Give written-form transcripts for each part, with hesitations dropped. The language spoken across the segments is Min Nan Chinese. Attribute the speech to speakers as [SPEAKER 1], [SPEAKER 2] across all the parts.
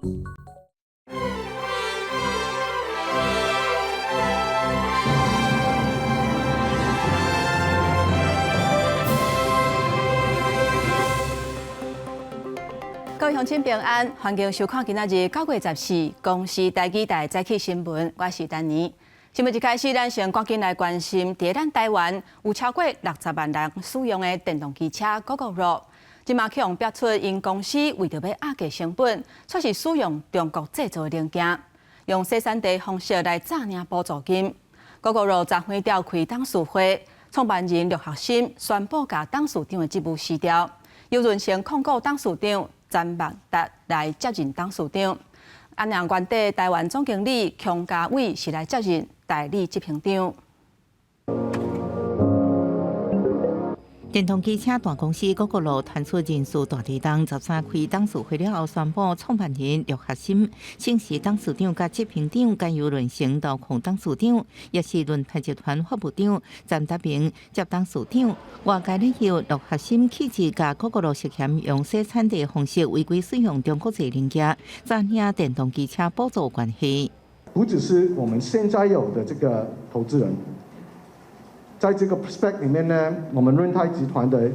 [SPEAKER 1] 各位鄉親平安，歡迎收看今仔日9月14公視台語台早起新聞，我是丹妮。新聞一開始，咱先趕緊來關心，佇咱台灣有超過60萬人使用的電動機車 Gogoro，這馬去予爆出𪜶公司為著欲壓低成本，煞是使用中國製造的零件，用洗產地方式來詐領補助金。Gogoro 昨昏召開董事會，創辦人陸學森宣布共董事長的職務辭掉，由潤成控股董事長詹孟達來接任董事長。啊，若原底台灣總經理孔家偉是來接任代理執行長。
[SPEAKER 2] 電動機車大公司 Gogoro 傳出人事大地動，13開董事會了後，宣布創辦人陸學森正式董事長佮執行長改由潤成投控董事長，也是潤泰集團法務長詹達明接董事長。外界咧由陸學森棄置共 Gogoro 涉嫌用洗產地方式違規使用中國製零件，詐領電動機車補助關係。
[SPEAKER 3] 不只是我們現在有的這個投資人。在這個 SPAC 裡面呢，我們潤泰集團的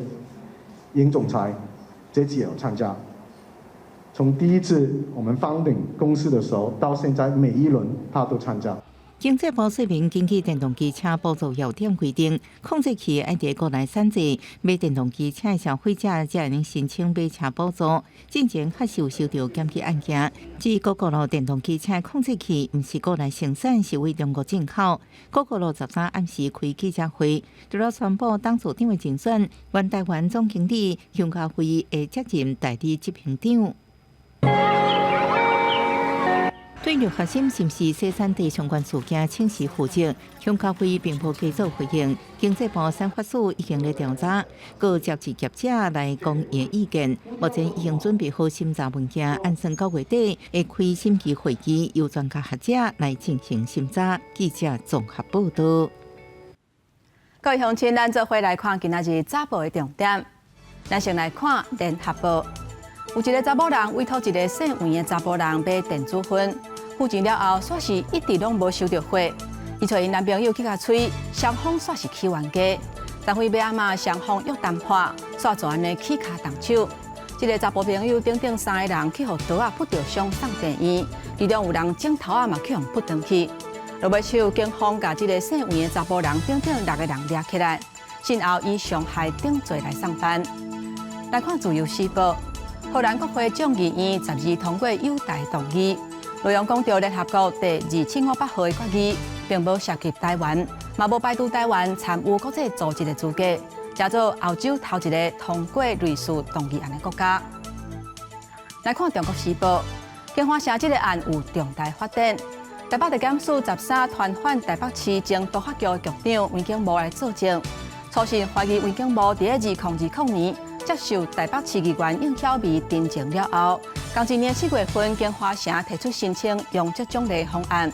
[SPEAKER 3] 尹總裁這次也有參加。從第一次我們 founding 公司的時候，到現在每一輪他都參加。
[SPEAKER 2] 經濟部說明，根據電動機車補助要點規定，控制器愛佇國內產製，買電動機車的消費者才會能申請買車補助。進前確實有收到檢舉案件，指 Gogoro 電動機車控制器毋是國內生產，是對中國進口。Gogoro 13暗時開記者會，除了宣布董事長的人選，原台灣總經理熊家輝會接任代理執行長。對陸學森是毋是洗產地相關事件，請辭負責，熊家輝並無加做回應。經濟部產發署已經咧調查，閣召集業者來講𪜶的意見。目前已經準備好審查文件，按算9月底會開審議會議，由專家學者來進行審查。記者綜合報道。
[SPEAKER 1] 各位鄉親，咱做伙來看今仔日早報的重點。咱先來看聯合報，有一个查某人委託一个姓黃的查埔人買電子薰，付錢了後，煞是一直攏無收著貨。伊揣𪜶男朋友去共催，雙方煞是起冤家。昨昏尾暗仔，雙方約談判，煞就按呢起跤動手。這个查埔朋友等等三个人去予刀仔拮著傷送病院，其中有人指頭仔嘛去予拮斷去。落尾手，警方共這个姓黃的查埔人等等六个人掠起來，審後以傷害等罪來送辦。來看《自由時報》，荷蘭國會眾議院12通過友台動議，內容講著聯合國第2758號的決議，並無涉及台灣，嘛無排除台灣參與國際組織的資格，成做歐洲頭一个通過類似動議案的國家。來看《中國時報》，京華城這个案有重大發展，台北地檢署13傳喚台北市前都發局的局長黃景模來作證，初審懷疑黃景模佇2020年接受台北市議員應曉薇陳情了後，仝一年7月份，京華城提出申請容積獎勵方案。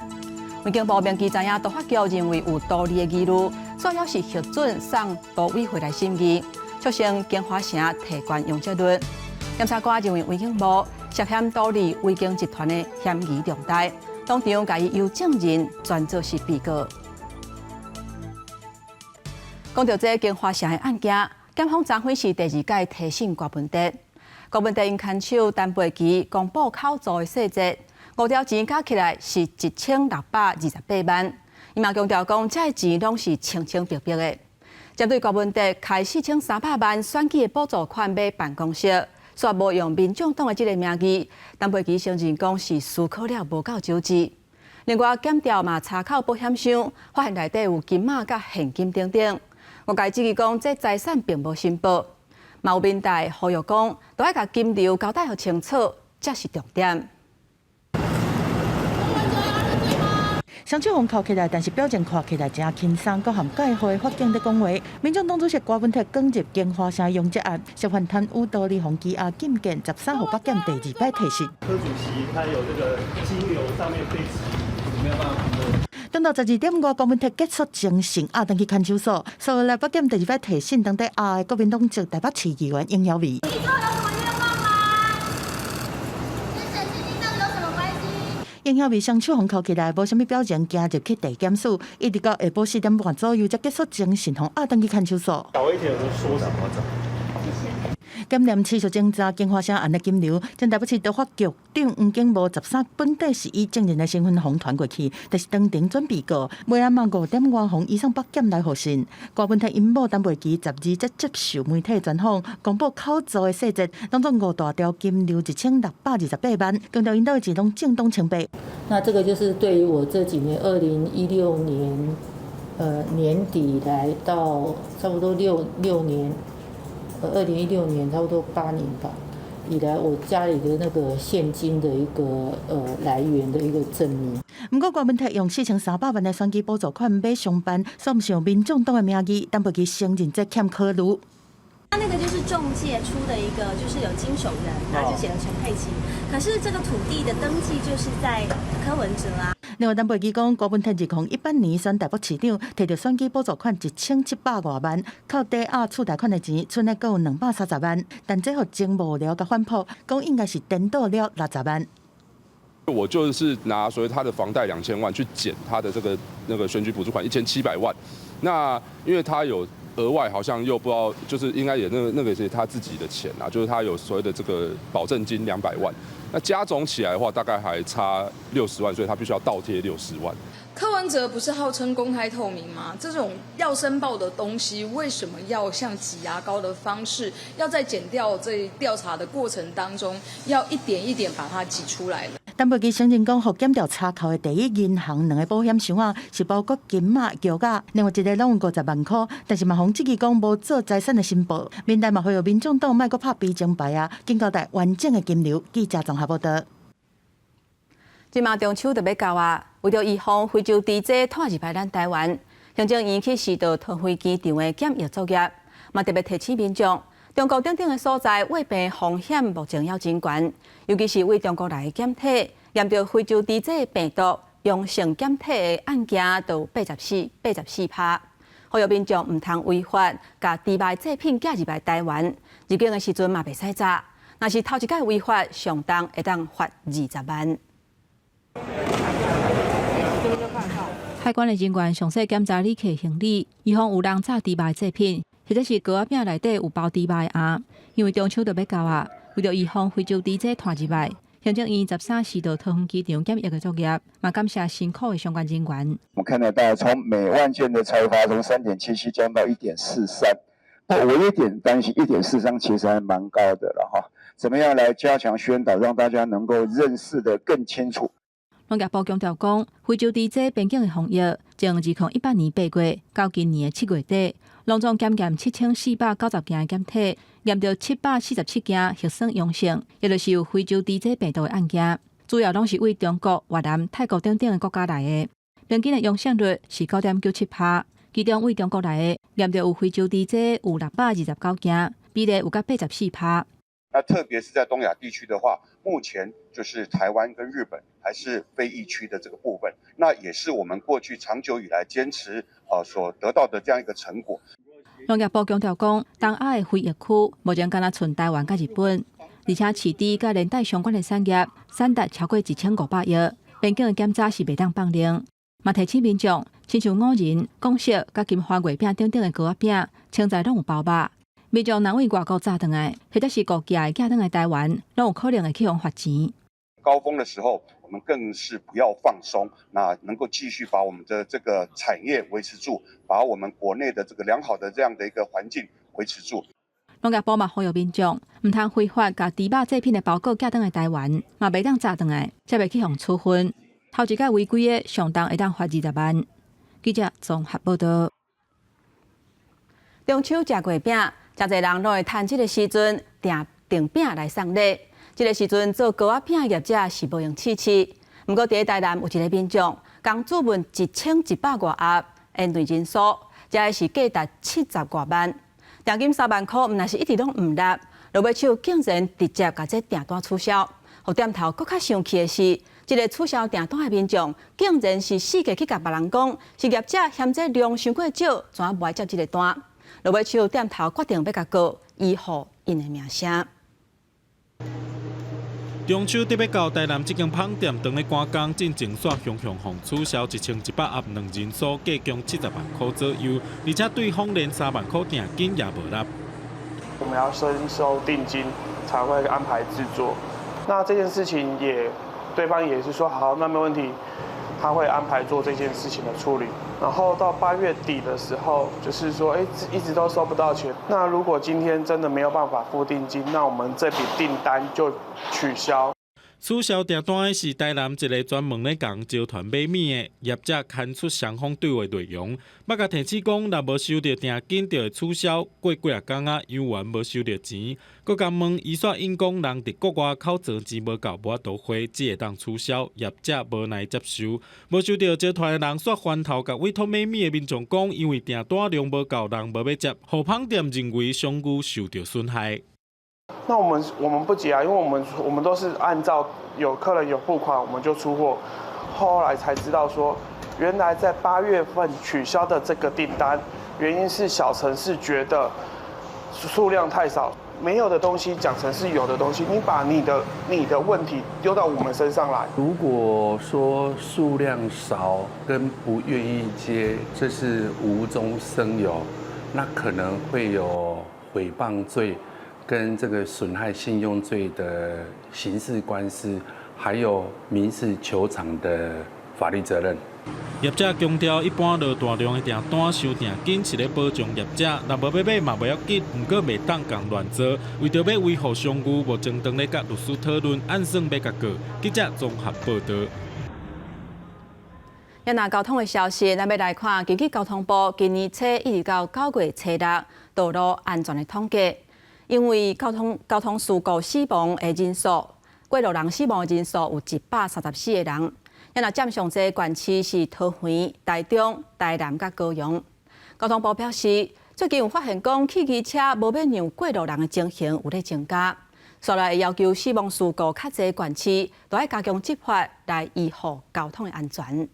[SPEAKER 1] 環境部明記知影都發局認為有圖利的疑慮，所以猶是核准送都委會來審議，促成京華城提懸容積率。檢察官認為黃景模涉嫌圖利維京集團的嫌疑重大，當場共伊由證人轉做是被告。講著這京華城的案件，檢方昨昏是第二擺提審郭文哲，郭文哲𪜶牽手陳培琪公布口座的細節，五條錢加起來是1628萬。伊嘛強調講，這个錢攏是清清白白的。針對郭文哲開4300萬選舉的補助款買辦公室，煞無用民眾黨的這个名義，陳培琪承認講是思考了無夠周至。另外，檢調嘛查扣保險箱，發現內底有金馬佮現金等等。外界質疑講，這財產並無申報，嘛有民代呼籲講，都愛共金流交代予清楚，才是重點。
[SPEAKER 4] 雙手予銬起來，但是表情看起來誠輕鬆，閣含蓋號的法警咧講話。民眾黨主席郭文哲捲入京華城容積案，涉犯貪污圖利予羈押禁見，13號北檢第二擺提訊。
[SPEAKER 5] 柯主席他有這個金流上面被質疑，沒有辦法評論。
[SPEAKER 4] 等到12點外，郭文哲結束偵訊，押轉去看守所。所以來北檢第二擺提訊，當地押的國民黨籍台北市議員應曉薇。
[SPEAKER 6] 你之後有什麼願望嗎？是沈志金有什
[SPEAKER 4] 警枵味雙手予銬起來，無啥物表情，行入去地檢署，一直到下晡4點半左右才結束精神予押轉去看守所。
[SPEAKER 5] 早一點說什麼？
[SPEAKER 4] 檢驗持續偵查京華城案的金流，前台北市都發局長黃景無13本底是以證人的身份予傳過去，但是當庭轉被告，尾仔嘛5點外予移送北檢來予訊。柯文哲𪜶某陳佩琪12才接受媒體專訪，公布口座的細節，攏總五大條金流1628萬，強調𪜶兜的錢攏正當清白。
[SPEAKER 6] 那這個就是對於我這幾年，2016年年底來到差不多六年。2016年差不多8年吧，以來我家裡的那個現金的一個來源的一個證明。
[SPEAKER 4] 毋過柯文哲用4300萬的選舉補助款買商辦，煞毋是用民眾黨的名義，陳佩琪承認這欠考慮。
[SPEAKER 7] 他那個就是中介出的一個，就是有經手人，然後就寫了陳佩琪。可是這個土地的登記就是在柯文哲啊。
[SPEAKER 4] 另外，陳佩琪講，柯文哲2018年選台北市長，提著選舉補助款1700外萬，扣抵押厝貸款的錢，賰內閣有230萬，但這予前幕僚共反駁，講應該是顛倒了60萬。
[SPEAKER 8] 我就是拿所謂他的房貸2000萬去減他的這個那個選舉補助款1700萬，那因為他有額外好像又不知道，就是應該也那個是他自己的錢啊，就是他有所謂的這個保證金200萬，那加總起來的話大概還差六十萬，所以他必須要倒貼六十萬。
[SPEAKER 9] 柯文哲不是號稱公開透明嗎？這種要申報的東西，為什麼要像擠牙膏的方式，要在檢調這調查的過程當中，要一點一點把它擠出來呢？
[SPEAKER 4] 陳佩琪承認講，予檢調查扣的第一銀行兩個保險箱仔是包括金仔、橋仔，另外一个攏有50萬塊，但是嘛予質疑講無做財產的申報。民代嘛呼籲民眾黨莫閣拍悲情牌啊，緊交代完整的金流。記者綜合報道。
[SPEAKER 1] 這馬中秋就欲到啊，為著預防非洲豬瘟拖入來咱台灣，行政院去視導桃園機場的檢疫作業，嘛特別提醒民眾，中國等等的所在衛病風險目前猶真懸，尤其是對中國來的檢體，驗著非洲豬瘟病毒陽性檢體的案件，都有84.4趴。呼籲民眾毋通違法，共豬肉製品寄入來台灣，入境的時陣嘛袂使詐，若是頭一擺違法，上重會當罰20萬。
[SPEAKER 10] 海關的人員詳細檢查旅客行李，以防有人詐豬肉製品，或者是糕仔餅內底有包豬肉的餡。因為中秋就欲到啊，為著預防非洲豬瘟拖入來，行政院13視導桃園機場檢疫的作業，嘛感謝辛苦的相關人員。
[SPEAKER 11] 我們看得到，從每萬件的採發從3.77降到1.43，我有點擔心，1.43其實還蠻高的了哈。怎麼樣來加強宣導，讓大家能夠認識得更清楚？
[SPEAKER 10] 農業部強調講，非洲豬瘟邊境的防疫，從2018年8月到今年的7月底，攏總檢驗7490件的檢體，驗著747件核酸陽性，也就是有非洲豬瘟病毒的案件，主要攏是對中國、越南、泰國等等的國家來的。平均的陽性率是9.97趴，其中對中國來的驗著有非洲豬瘟有629件，比例有甲84趴。
[SPEAKER 12] 那特別是在東亞地區的話，目前就是台灣跟日本還是非疫區的這個部分，那也是我們過去長久以來堅持所得到的這樣一個成果。
[SPEAKER 10] 農業部強調講，東亞的非疫區目前敢若賰台灣佮日本，而且飼豬佮連帶相關的產業，產值超過1500億，邊境的檢查是袂當放任。嘛提醒民眾，親像五仁、廣式佮金華月餅等等的糕仔餅，潛在攏有包肉。民眾若對外國炸轉來，或者是國寄寄轉來台灣，攏有可能會去予罰錢。
[SPEAKER 12] 高峰的時候，我們更是不要放鬆，那能夠繼續把我們的這個產業維持住，把我們國內的這個良好的這樣的一個環境維持住。
[SPEAKER 10] 農業部嘛呼籲民眾，毋通非法共豬肉製品的包裹寄轉來台灣，嘛袂當炸轉來，才袂去予處分。頭一擺違規的，上重會當罰20萬。記者綜合報道。
[SPEAKER 1] 中秋食月餅，誠濟人攏會趁這个時陣訂訂餅來送禮。這个時陣做糕仔餅業者是無閒試試。毋過佇台南有一个民眾，共注文1100外盒的內人酥，這是價值70外萬，訂金3萬塊，毋但是一直攏毋落，落尾手竟然直接共這訂單取消。予店頭閣較生氣的是，這个取消訂單的民眾，竟然是四界去共別人講，是業者嫌這量傷過少，怎無愛接這个單。落尾手店頭決定欲共告，維護𪜶的名聲。
[SPEAKER 13] 中秋特欲到，台南這間麭店當咧趕工，進前煞雄雄予取消1100盒兩人酥，價共70萬箍左右，而且對方連3萬箍訂金也無納。
[SPEAKER 14] 我們要先收定金，才會安排製作。那這件事情也，對方也是說好，那沒問題，他會安排做這件事情的處理。然後到8月底的時候，就是說，哎，一直都收不到錢。那如果今天真的沒有辦法付定金，那我們這筆訂單就取消。
[SPEAKER 13] 取消訂單的是台南一个專門咧共招團買物的業者，刊出雙方對話內容，捌共提醒講，若無收著訂金就會取消。過幾仔工仔，猶原無收著錢，閣共問，伊煞應講人佇國外口座錢無夠，無法度匯，只會當取消。業者無奈接受，無收著招團的人煞翻頭共委託買物的民眾講，因為訂單量無夠，人無欲接，予麭店認為商譽受著損害。
[SPEAKER 14] 那我們不急啊，因為我們都是按照有客人有付款，我們就出貨。後來才知道說，原來在8月份取消的這個訂單，原因是小城市覺得數量太少，沒有的東西講成是有的東西，你把你的問題丟到我們身上來。
[SPEAKER 15] 如果說數量少跟不願意接，這是無中生有，那可能會有誹謗罪，跟這個損害信用罪的刑事官司，還有民事求償的法律責任。
[SPEAKER 13] 業者強調，一般落大量的訂單收訂金是咧保障業者，若無欲買嘛無要緊，毋過袂當共亂做。為著欲維護商譽，目前正咧佮律師討論，按算欲共告。記者綜合報導。
[SPEAKER 1] 啊若交通的消息，咱欲來看，根據交通部今年初一直到9月初六道路安全的統計。因為交通事故死亡的人數，過路人死亡的人數有134個人。啊若佔上濟縣市是桃園、台中、台南佮高雄。交通部表示，最近有發現講，汽機車無欲讓過路人的情形有咧增加，所以要求死亡事故較濟縣市都愛加強執法來維護交通的安全。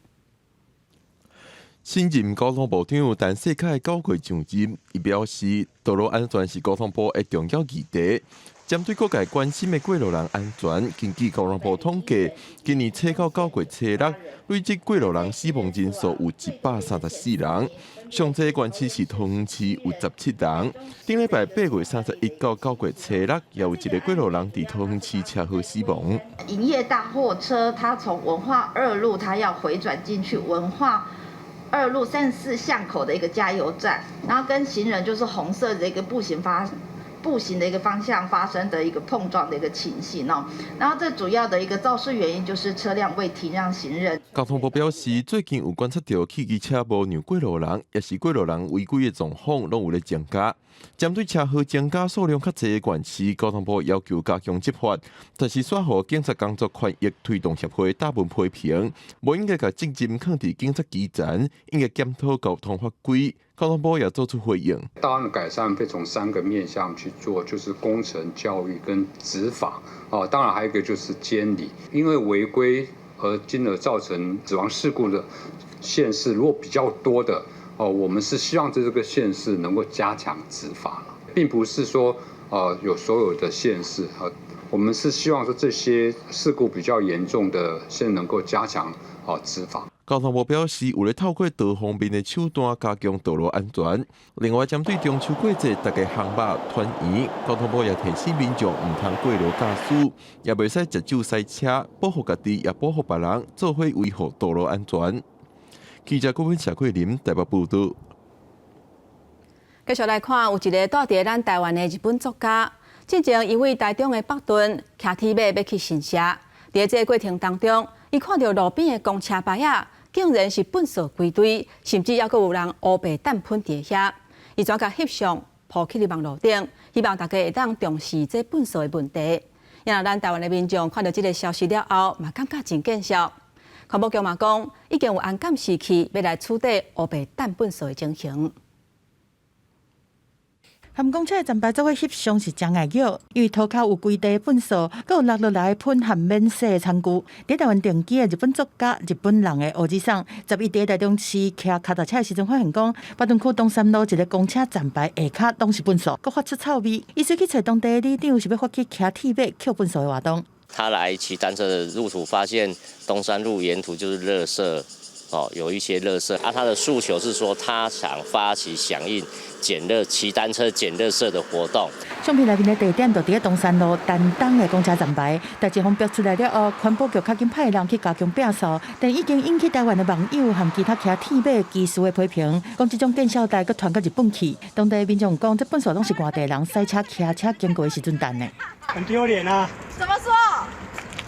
[SPEAKER 16] 新任交通部長陳世凱9月上任，伊表示，道路安全是交通部的重要議題。針對各界關心的過路人安全，根據交通部統計，今年初到9月初六，累計過路人死亡人數有134人。上濟縣市是桃園市有17人。頂禮拜8月31到9月初六，也有一个過路人佇桃園市車禍死亡。
[SPEAKER 17] 營業大貨車，它從文化二路，它要回轉進去文化二路34巷口的一個加油站，然後跟行人就是紅色的一個步行的一個方向發生的一個碰撞的一個情形哦，然後這主要的一個肇事原因就是車輛未停讓行人。
[SPEAKER 16] 交通部表示，最近有觀察著汽機車無讓過路人，抑是過路人違規的狀況，攏有咧增加。針對車禍增加數量較濟的縣市，交通部要求加強執法，但是煞予警察工作權益推動協會大文批評，無應該共責任囥佇警察基層，應該檢討交通法規。交通部也做出回應。
[SPEAKER 18] 道安的改善會從三個面向去做，就是工程、教育跟執法。哦，當然還有一個就是監理，因為違規而進而造成死亡事故的縣市，如果比較多的，哦，我們是希望在這個縣市能夠加強執法，並不是說，有所有的縣市啊，我們是希望說這些事故比較嚴重的縣能夠加強啊執法。
[SPEAKER 16] 交通部表示，有咧透過多方面的手段加強道路安全。另外，針對中秋過節，大家烘肉團圓，交通部也提醒民眾毋通過勞駕駛，也袂使食酒駛車，保護家己，也保護別人，做伙維護道路安全。記者郭文謝桂林台北報導。
[SPEAKER 1] 繼續來看，有一个蹛佇咱台灣的日本作家，進前伊對台中的北屯騎鐵馬欲去神社，佇這个過程當中，伊看著路邊的公車牌仔，竟然是糞埽規堆，甚至猶閣有人烏白擲噴佇遐。伊轉共翕相 po 去佇網路頂，希望大家會當重視這糞埽的問題。因為咱台灣的民眾看著這个消息了後，嘛感覺真見笑。環保局嘛講，已經有安監視器欲來取締烏白擲糞埽的情形。
[SPEAKER 4] 含公車的站牌做伙翕相是真愛叫，因為塗跤有規地糞埽，閣有落落來噴含免洗的餐具。佇台灣定居的日本作家、日本人的烏志桑，11佇台中市騎跤踏車的時陣，發現講，北屯區東山路一个公車站牌下跤攏是糞埽，閣發出臭味。伊隨去揣當地里長，是欲發起騎鐵馬抾糞埽的活動。
[SPEAKER 19] 他來騎單車的路途，發現東山路沿途就是垃圾，哦，有一些垃圾。啊，他的訴求是說，他想發起響應撿垃騎單車撿垃圾的活動。
[SPEAKER 4] 相片內面的地點就佇咧東山路丹東的公車站牌，代誌予爆出來了後，環保局較緊派人去加強摒掃，但已經引起台灣的網友和其他騎鐵馬騎士的批評，講這種建設帶閣傳到日本去，當地民眾講這糞埽攏是外地人駛車騎車經過的時陣擲的。
[SPEAKER 5] 很丟臉啊！
[SPEAKER 17] 怎麼說？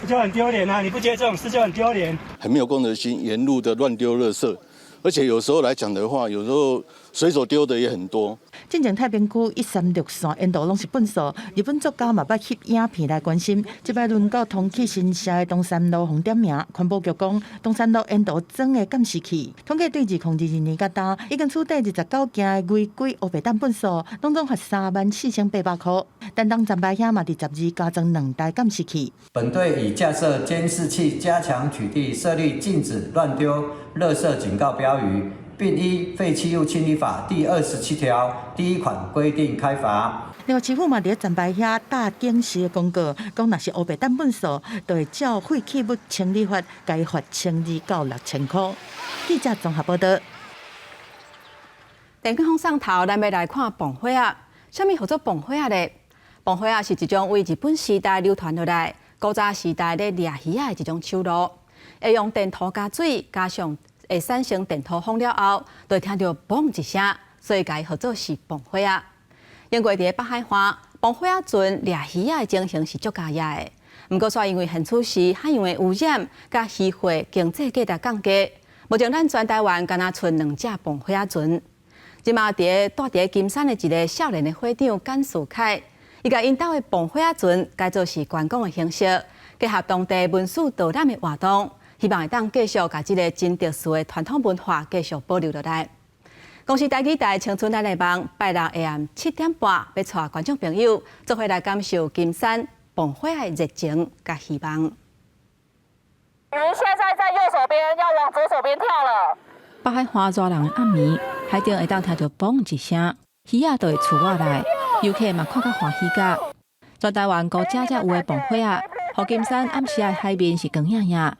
[SPEAKER 5] 就很丟臉啊！你不覺得這種事就很丟臉？
[SPEAKER 20] 很沒有公德心，沿路的亂丟垃圾。而且有時候來講的話，有時候隨手丟的也很多。
[SPEAKER 4] 進前太平區136線沿途攏是糞埽，日本作家嘛捌翕影片來關心。這擺輪到通去新社的東山路予點名，環保局講東山路沿途裝的監視器，統計對2022年到今，已經處理29件的違規烏白擲糞埽，攏總罰34,800箍。丹東站牌遐嘛，佇12加裝兩台監視器。
[SPEAKER 21] 本隊已架設監視器，加強取締，設立禁止亂丟垃圾警告標語，並依廢棄物清理法第27條第1款規定開罰。
[SPEAKER 4] 另外，市府嘛佇咧站牌遐貼警示的廣告，講若是烏白擲糞埽，就會照廢棄物清理法，共伊罰1200到6000箍。記者綜合報道。
[SPEAKER 1] 電視風上頭，咱欲來看磅火仔。啥物號做磅火仔咧？磅火仔是一種為日本時代流傳落來，古早時代咧掠魚仔的一種手路，會用電塗加水，加上會產生電塗風了後，就會聽著嘣一聲，所以共伊號做是磅火仔。英國佇咧北海岸，磅火仔船掠魚仔的情形是足佳的。毋過，煞因為現此時海洋的污染，佮漁獲經濟價值降低，目前咱全台灣干焦賰兩隻磅火仔船。這馬佇咧蹛佇咧金山的一个少年的會長簡樹凱，伊共𪜶兜的磅火仔船改做是觀光的形式，結合當地民宿導覽的活動，希望會當繼續共這个真特殊的傳統文化繼續保留落來。公視台語台青春咱的夢，拜六下暗7點半，欲帶觀眾朋友做伙來感受金山磅火仔的熱情佮希望。
[SPEAKER 22] 您現在在右手邊，要往左手邊跳了。
[SPEAKER 10] 北海岸熱人的暗暝，海頂會當聽著嘣一聲，魚仔就會出活來，遊客嘛看甲歡喜甲。全台灣孤隻才有的磅火仔，予金山暗時的海面是光影影。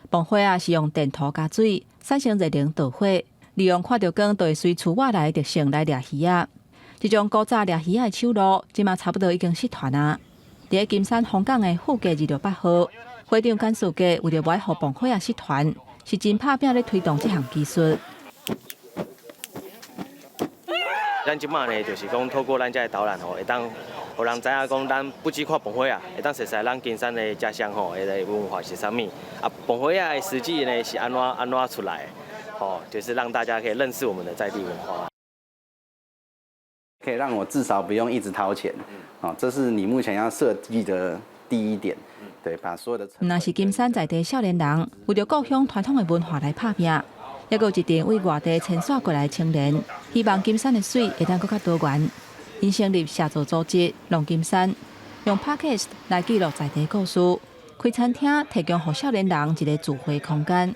[SPEAKER 10] 磅火仔是用電塗加水產生熱能導火，利用看著光就會隨出活來的特性來掠魚仔。這種古早掠魚仔的手路，這馬差不多已經失傳啊。佇咧金山風港的富家26八號，會長簡樹傑為著無愛予磅火仔失傳，是真拍拚咧推動這項技術。
[SPEAKER 23] 咱這馬呢，就是講透過咱這个導覽吼，會當予人知影講，咱不只看磅火仔，會當熟悉咱金山的家鄉吼，彼个文化是啥物。啊，磅火仔的實際呢是按怎按怎出來的，吼，就是讓大家可以認識我們的在地文化。
[SPEAKER 24] 可以讓我至少不用一直掏錢，哦，這是你目前要設計的第一點。對，把所有的。
[SPEAKER 10] 毋但是金山在地少年人，為著故鄉傳統的文化來拍拚，猶閣有一陣為外地遷徙過來的青年，希望金山的媠會當閣較多元。𪜶成立寫作組織“浪金山”，用 Podcast 來記錄在地故事，開餐廳提供予少年人一个聚會空間，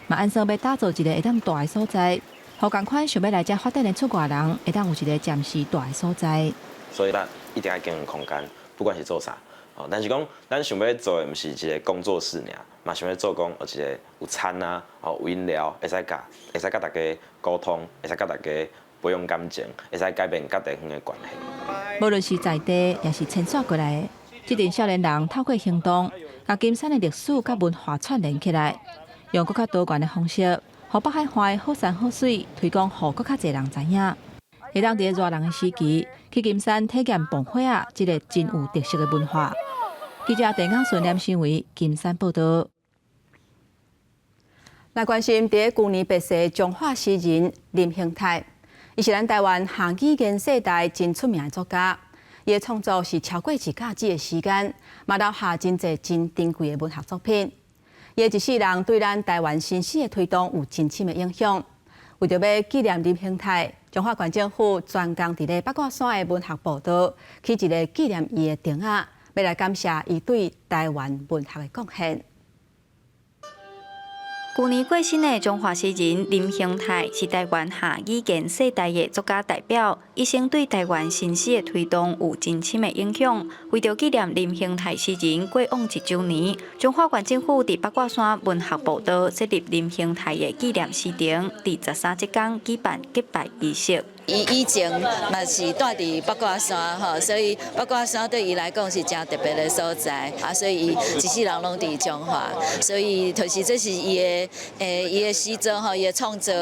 [SPEAKER 10] 嘛按算欲打造一个會當蹛的所在，予仝款想欲來遮發展的出外人，會當有一个暫時蹛的所在。
[SPEAKER 25] 所以咱一定愛經營空間，不管是做啥。哦，但是講，咱想欲做的毋是一个工作室爾，嘛想欲做講有一个有餐啊，哦有飲料，會使佮大家溝通，會使佮大家培養感情，會使改變佮地方的關係。
[SPEAKER 10] 無論是在地，抑是遷徙過來的，這陣少年人透過行動，共金山的歷史佮文化串聯起來，用閣較多元的方式，予北海岸的好山好水推廣予閣較濟人知影。會當佇咧熱人的時期，去金山體驗磅火仔這个真有特色的文化。記者鄭亞順、連新偉，金山報道。
[SPEAKER 1] 來關心佇咧舊年辭世的彰化詩人林興泰，伊是咱台灣下語言世代真出名的作家。伊的創作是超過一甲子的時間，嘛留下真濟真珍貴的文學作品。伊的一世人對咱台灣新詩的推動有真深的影響。為著欲紀念林興泰，彰化縣政府專工佇咧八卦山的文學步道起一个紀念伊的亭仔，欲來感謝伊對台灣文學的貢獻。
[SPEAKER 2] 舊年過身的彰化詩人林興泰是台灣下語言世代的作家代表，一生對台灣新詩的推動有真深的影響。為著紀念林興泰詩人過往一週年，彰化縣政府佇八卦山文學步道設立林興泰的紀念詩亭，佇13這工舉辦結拜儀式。
[SPEAKER 3] 伊以前嘛是蹛佇八卦山吼，所以八卦山對伊來講是誠特別的所在啊，所以伊一世人攏佇彰化，所以就是這是伊的伊的詩作吼，伊的創作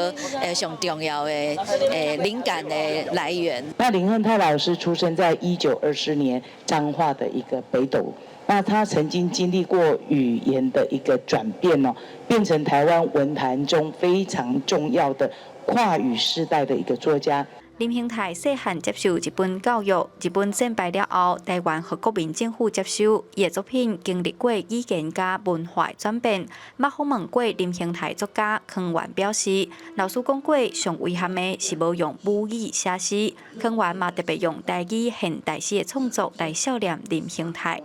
[SPEAKER 3] 上重要的靈感的來源。
[SPEAKER 6] 那林亨泰老師出生在1924年彰化的一個北斗，那他曾經經歷過語言的一個轉變哦，變成台灣文壇中非常重要的跨語世代的一個作家。
[SPEAKER 2] 林興泰細漢接受日本教育，日本戰敗了後，台灣予國民政府接收。伊的作品經歷過語言佮文化的轉變。捌訪問過林興泰作家康源表示，老師講過上遺憾的是無用母語寫詩。康源嘛特別用台語現代詩的創作來悼念林興泰。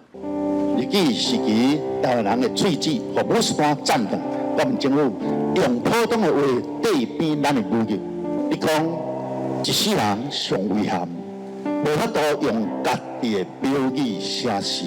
[SPEAKER 7] 日據時期，台灣人的喙齒予姆斯丹佔斷，國民政府用普通的話對比咱的母語，伊講一世人上遺憾，無法度用家己的表語寫詩。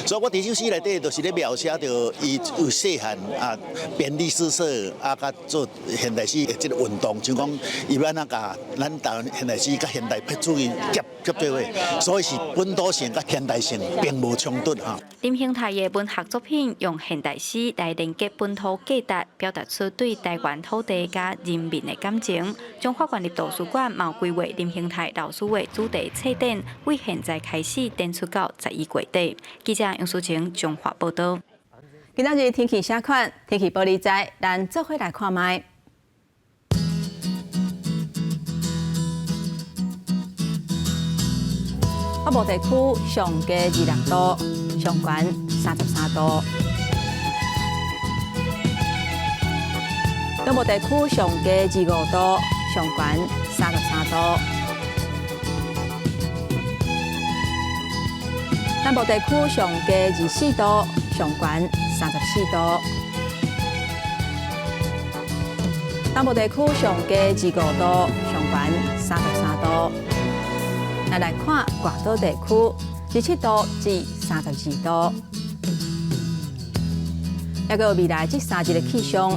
[SPEAKER 8] 所以我佇這首詩內底，就是咧描寫著伊有細漢啊編歷史書啊，佮做現代詩的這個運動，像講伊欲按怎共咱台灣現代詩佮現代主義結結做伙，所以是本土性佮現代性並無衝突哈。
[SPEAKER 2] 林興泰的文學作品用現代詩來連結本土價值，表達出對台灣土地佮人民的感情。彰化縣立圖書館嘛有規劃林興泰老師的主題冊展，為現在開始展出到11月底。記者楊淑晴彰化報導。
[SPEAKER 1] 今仔日天氣啥款？天氣報你知，咱做伙來看覓。北部地區上低26度，上懸33度。中部地區上低25度，上懸33度。南部地區上低24度，上懸34度。東部地區上低25度，上懸33度。咱來看外島地區，27度至32度。抑閣有未來這3日的氣象。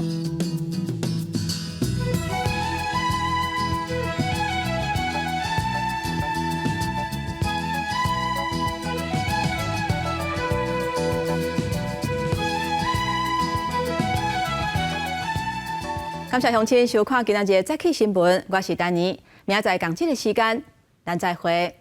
[SPEAKER 1] 感謝鄉親收看今仔日的早起新聞，我是丹妮，明仔載仝這个時間，咱再會。